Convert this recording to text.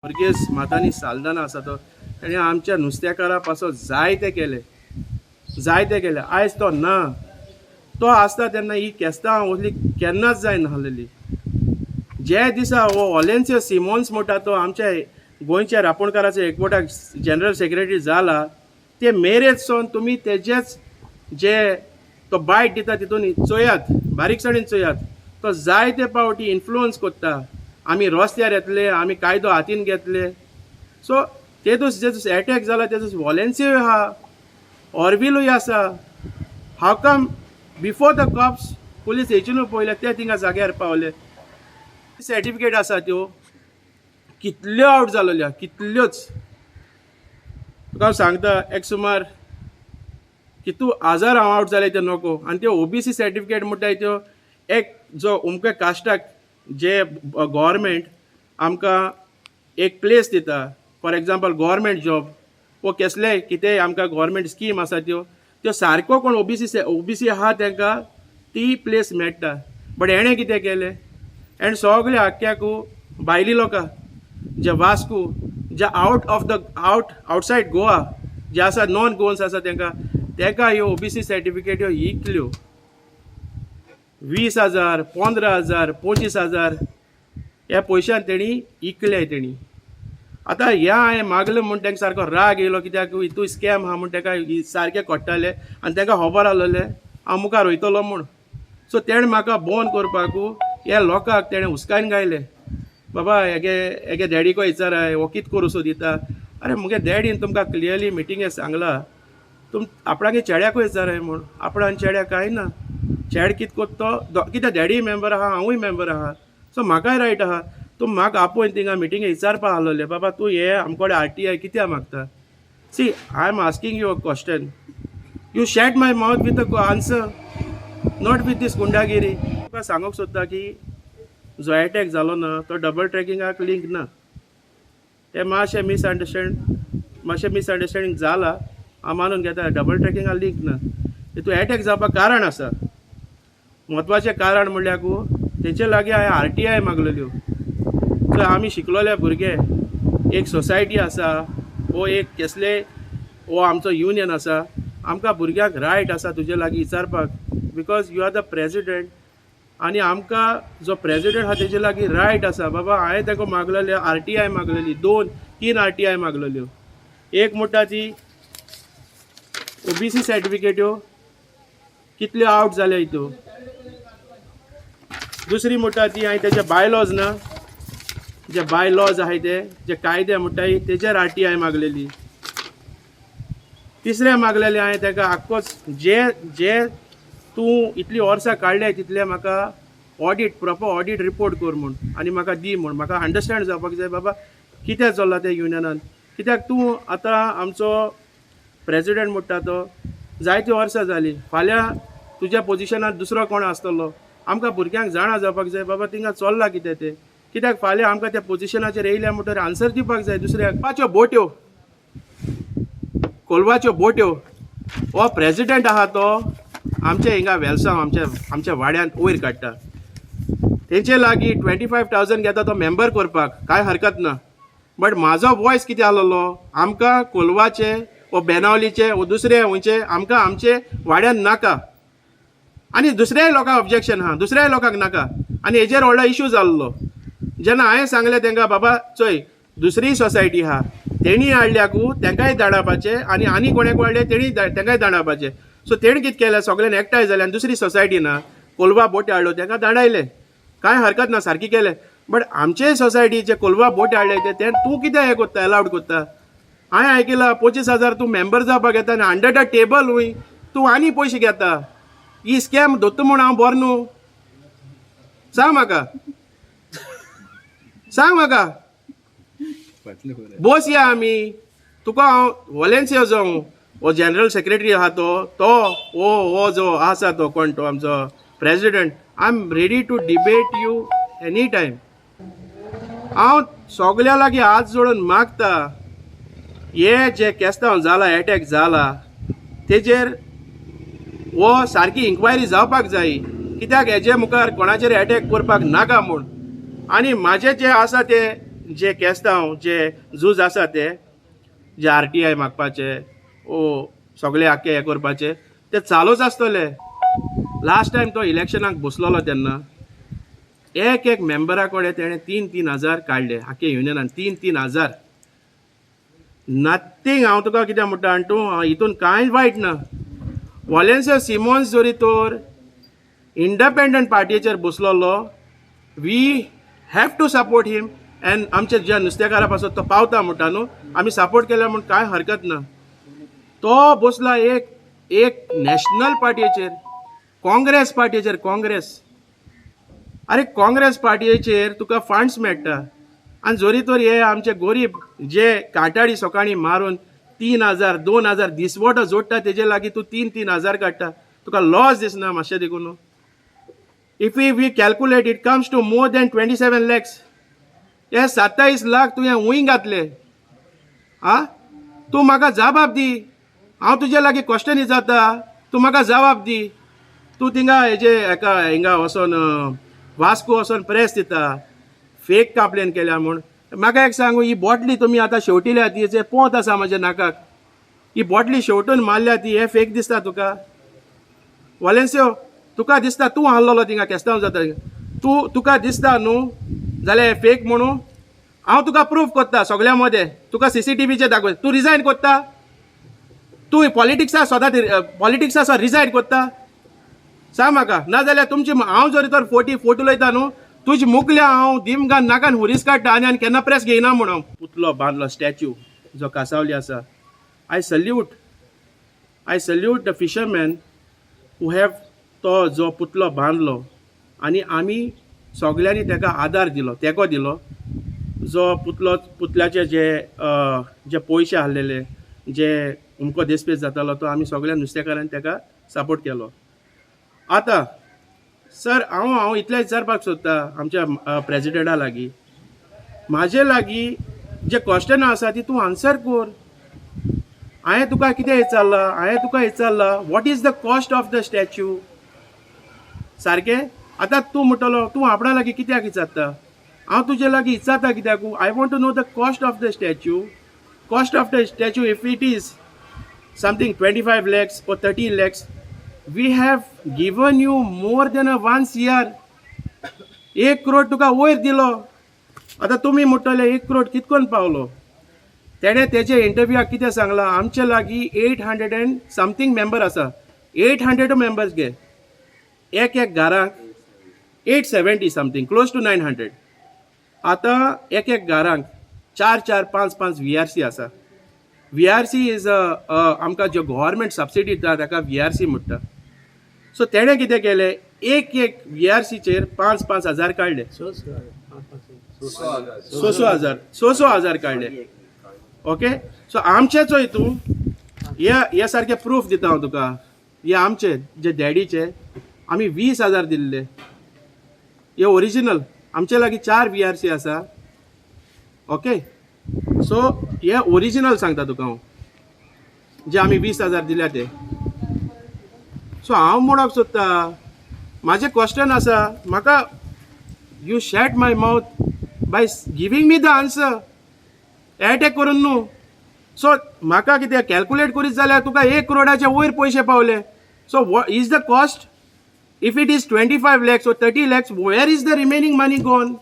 वर्गेस मातानी साल्दाना आसा तो, तेणें आमच्या नुस्तेकारा पासत जायते केले, जायते केले. आयज तो ना, तो आसता तेन्ना ही केस्तांव असली केन्नाच जायनासलेली. जे दिसा हो ऑलेन्सियो सिमोन्स म्हणटा तो आमच्या गोंयच्या रापोणकाराचो एकवटाक जनरल सेक्रेटरी जाला, ते मेरेज सावन तुमी तेजेच जे तो बायट दिता तितून चोयात, बारीकसाणेन चोयात, तो जायते पावटी इन्फ्लुअन्स करता. आमी रस्त्यार येतले, आमी कायदो हातीन घेतले. सो ते दीस जे दीस एटॅक जाला ते दीस वॉलेन्सियो आहा, ऑर्विलूय आसा. How come before the cops police येयचे न्हू पयले ते थिंगा जाग्यार पावले? सर्टिफिकेट आसा त्यो कितल्यो आवट जालेल्यो, कितल्योच. तुका हांव सांगता, एक सुमार कितू हजार हांव आवट जाले ते नको. आनी त्यो ओबीसी सर्टिफिकेट म्हणटाय त्यो एक जो अमक्या कास्टाक जे गव्हर्मेंट आमकां एक प्लेस दिता, फॉर एग्जाम्पल गव्हर्मेंट जॉब वो केसलेय कितेंय आमकां गव्हर्मेंट स्कीम आसा त्यो, त्यो सारको कोण ओबीसी आहा तांकां ती प्लेस मेळटा. बट हेणें कितें केलें, हेणें सगळे आख्ख्याकू भायली लोकां जे वास्को, जे out of the out outside Goa जे आसा, नॉन गोवन्स आसा, तांकां तांकां ह्यो ओबीसी सर्टिफिकेट ह्यो इकल्यो 20,000, 15,000, 25,000 ह्या पयशान तेणी इकले तेणी. आतां ह्या हांवें मागलें म्हूण तांकां सारको राग येयलो, कित्याक हितू स्कॅम आहा म्हूण ताका सारकें कळटालें आनी तांकां खबर आसलेलें हांव मुखार वयतलो म्हूण. सो तेणें म्हाका बंद करपाकू ह्या लोकांक तेणें हुस्कायन घायलें, बाबा हेगे हेगे डॅडीको विचाराय, हो कित करूं सो दिता. अरे मुगे डॅडीन तुमकां क्लियरली मिटिंगे सांगलां, तुम आपणागे चेड्याकूय विचाराय म्हूण. आपणान चेड्याक कांय ना, चेड कित कोत्ता तो, कित्याक डॅडी मेंबर आहा, हांवूय मेंबर आहा, सो म्हाकाय रायट आहा. तूं म्हाका आपोवन थिंगा मिटिंगे विचारपा आसलोले, बाबा तूं हे आमकोडे आरटीआय कित्याक मागता? See, I am asking you a question, you shut my mouth with a answer, not with this गुंडागिरी. तुका सांगूंक सोदता की जो एटॅक जालो ना तो डबल ट्रॅकिंगाक लिंक ना. ते मातशें मिसअंडरस्टँड, मातशें मिसअंडरस्टँडींग जाला, हांव मानून घेता. डबल ट्रॅकिंगाक लिंक ना. तितून एटॅक जावपाक कारण आसा. म्हत्वाचें कारण म्हणल्यार तेचे लागीं हांवें आरटीआय मागलेल्यो. सो आमी शिकलोले भुरगे, एक सोसायटी आसा वो एक केसले वो आमचो युनियन आसा, आमकां भुरग्यांक रायट आसा तुजे लागीं विचारपाक, because you are the president. आनी आमकां जो प्रेजिडंट आहा तेजे लागीं रायट आसा. बाबा हांवें ताका मागलेले आरटीआय मागलेली, दोन तीन आरटीआय मागलेल्यो. एक म्हणटा ती ओबीसी सर्टिफिकेट्यो कितल्यो आवट जाल्या त्यो. दुसरी म्हणटा ती हांवें तेजे बायलॉज ना, जे बायलॉज आहाय ते जे कायदे म्हणटाय तेजेर आरटीआय मागलेली. तिसरें मागलेलें हांवें ताका, आक्कोच जे जे तूं इतलीं वर्सां काडल्याय तितलें म्हाका ऑडीट, प्रोपर ऑडीट रिपोर्ट कर म्हूण आनी म्हाका दी म्हूण. म्हाका अंडरस्टँड जावपाक जाय बाबा कितें चल्लां तें युनियनान. कित्याक तूं आतां आमचो प्रेजिडंट म्हणटा तो जायतीं वर्सां जालीं, फाल्यां तुज्या पोजिशनार दुसरो कोण आसतलो. आमकां भुरग्यांक जाणा जावपाक जाय बाबा थिंगा चल्लां कितें तें. कित्याक फाल्यां आमकां त्या पोजिशनाचेर येयल्या म्हणटकीर आन्सर दिवपाक जाय दुसऱ्याक. कोलवाच्यो बोट्यो, कोलवाच्यो बोट्यो, हो प्रेजिडंट आहा तो आमच्या हिंगा वेलसांव आमच्या आमच्या वाड्यांत वयर काडटा. तेंचे लागीं 25,000 घेता तो मेंबर करपाक, कांय हरकत ना. बट म्हाजो वॉयस कितें आसलेलो, आमकां कोलवाचे वो बेनावलीचे वो दुसरे खंयचे आमकां आमचे वाड्यान नाका. आनी दुसऱ्याय लोकांक ऑब्जेक्शन आहा, दुसऱ्याय लोकांक नाका. आनी हेजेर व्हडलो इशू जाल्लो जेन्ना हांवें सांगलें तांकां, बाबा चोय दुसरी सोसायटी आहा, तेणी हाडल्याकू तांकांय धाडावपाचें आनी आनी कोणाक हाडले तेणी तांकांय धाडावपाचें. सो तेणी कितें केलें, सगळ्यान एकठांय जालें आनी दुसरी सोसायटी ना कोलवा बोटी हाडल्यो तांकां धाडायले. कांय हरकत ना, सारकी केलें. बट आमचे सोसायटीचे कोलवा बोटी हाडले ते ते तूं कितें हें कोत्ता, एलावड कोत्ता? हांवें आयकलां 25,000 तूं मेंबर जावपाक घेता आनी अंडर the table वय तूं आनी पयशे घेता. ही स्कॅम दोत्ता म्हूण हांव बरो न्हू? सांग म्हाका, सांग म्हाका. बोस या आमी तुका हांव वॉलेन्सियर जावं, हो जनरल सेक्रेटरी आहा तो तो हो हो जो आसा तो कोण तो आमचो president, I am ready to debate you any time. हांव सगल्या लागीं हात जोडून मागता, हे जे केस्तांव जाला, एटॅक जाला, तेजेर हो सारकी इन्क्वायरी जावपाक जाय. कित्याक हेजे मुखार कोणाचेर एटॅक करपाक नाका म्हूण. आनी म्हाजें जें आसा तें जे केस्तांव जे झूज आसा, ते जे आरटीआय मागपाचे ओ सगळे आख्खे हें करपाचे, ते चालूच आसतले. लास्ट टायम तो इलेक्शनाक बसलोलो तेन्ना एक एक मेंबरा कडेन तेणें 3-3 हजार काडले, आख्खे युनियनान 3-3 हजार. नथींग. हांव तुका कितें म्हणटा आनी तूं हितून कांयच वायट ना. वॉलेन्सियो सिमोन्स जरी तर independent पार्टीचेर बसलोलो, we have to support him and आमच्या ज्या नुस्तेकारा पासत तो पावता म्हणटा न्हू, आमी सपोर्ट केल्या म्हूण कांय हरकत ना. तो बसला एक एक नॅशनल पार्टीचेर, काँग्रेस पार्टीचेर. काँग्रेस, अरे, काँग्रेस पार्टीचेर तुका फंड्स मेळटा आनी जरी तर हे आमचे गोरीब जे काटाडी सकाळी मारून 3 हजार, 2 हजार दिसवटो जोडटा, तेजे लागीं तूं 3-3 हजार काडटा, तुका लॉस दिसना मातशें देखून? If we calculate, it comes to more than 27 lakhs. हे 27 लाख तुवें हुंय घातले आ? तूं म्हाका जबाब दी. हांव तुजे लागीं क्वेश्चन विचारता, तूं म्हाका जबाब दी. तूं थिंगा हेजे हेका हिंगा वचोन, वास्को वचोन प्रेस दिता, फेक कंप्लेन केल्या म्हूण. म्हाका एक सांगू, ही बॉटली तुमी आतां शेवटिल्या ती, जे पोंत आसा म्हाज्या नाकाक, ही बॉटली शेवटून मारल्या ती, हे फेक दिसता तुका, वॉलेन्सियो? तुका दिसता? तूं आहलोलो थिंगा केस्तांव जाता तूं, तुका दिसता न्हू जाल्यार फेक म्हणून? हांव तुका प्रूफ करता सगळ्या मदें, तुका सीसीटीव्हीचेर दाखय. तूं रिजायन करता? तूं पॉलिटिक्सा सदां पॉलिटिक्सा रिजायन करता? सांग म्हाका. नाजाल्यार तुमची हांव जर तर फोटी फोट उलयता न्हू, तुजी मुकल्या हांव दिमगान नाकान हुरीस काडटा आनी आनी केन्ना प्रेस घेयना म्हूण. हांव पुतलो बांदलो, स्टॅच्यू जो कासावली आसा, I salute the fisherman who have तो जो पुतलो बांदलो आनी आमी सगल्यांनी ताका आदार दिलो, तेंको दिलो. जो पुतलो, पुतल्याचे जे पयशे आहलेले, जे अमको देसपेस जातालो, तो आमी सगळ्या नुस्तेकारांनी ताका सपोर्ट केलो. आतां सर, हांव इतलें विचारपाक सोदता आमच्या प्रेजिडेंटा लागीं, म्हाजे लागीं जे क्वेश्चनां आसा ती तूं आन्सर कर. हांवें तुका कितें विचारलां? हांवें तुका विचारलां, what is the cost of the statue? सारकें आतां तूं म्हणटलो, तूं आपणा लागीं कित्याक विचारता? हांव तुजे लागीं विचारता कित्याक? I want to know the cost of the statue. Cost of the statue, if it is something 25 lakhs or 30 lakhs, we have given you more than a 1 CR. 1 crore तुका वयर दिलो. आतां तुमी म्हणटले, 1 करोड कितकोन पावलो? तेणें तेजे इंटरव्यूआक कितें सांगलां? आमचे लागीं 800 and something member आसा. 800 मेंबर्स घे, एक एक घरांक 870 something, close to 900. आतां एक एक घरांक चार चार, पांच पांच व्हीआरसी आसा. व्हीआरसी is आमकां ज्यो गव्हर्मेंट सबसिडी दिता ताका व्हीआरसी म्हणटा. सो तेणें कितें केलें? एक एक व्हीआरसीचेर 5-5 हजार काडले, 6-6 हजार, 6-6 हजार काडले. ओके, सो आमचे चोय तूं, हे हे सारके प्रूफ दिता हांव तुका. हे आमचे जे डॅडीचे आमी 20 हजार दिल्ले, हे ओरिजिनल. आमचे लागीं चार व्हीआरसी आसा. ओके, सो हे ओरिजिनल सांगता तुका हांव, जे आमी 20 हजार दिल्या ते. सो हांव म्हणूंक सोदता, म्हाजें क्वेश्चन आसा, म्हाका you shut my mouth by giving me the answer, attack करून न्हू. सो म्हाका कितें कॅल्कुलेट करीत जाल्यार तुका 1 करोडाचे वयर पयशे पावले. So is the cost, if it is 25 lakhs or 30 lakhs, where is the remaining money gone?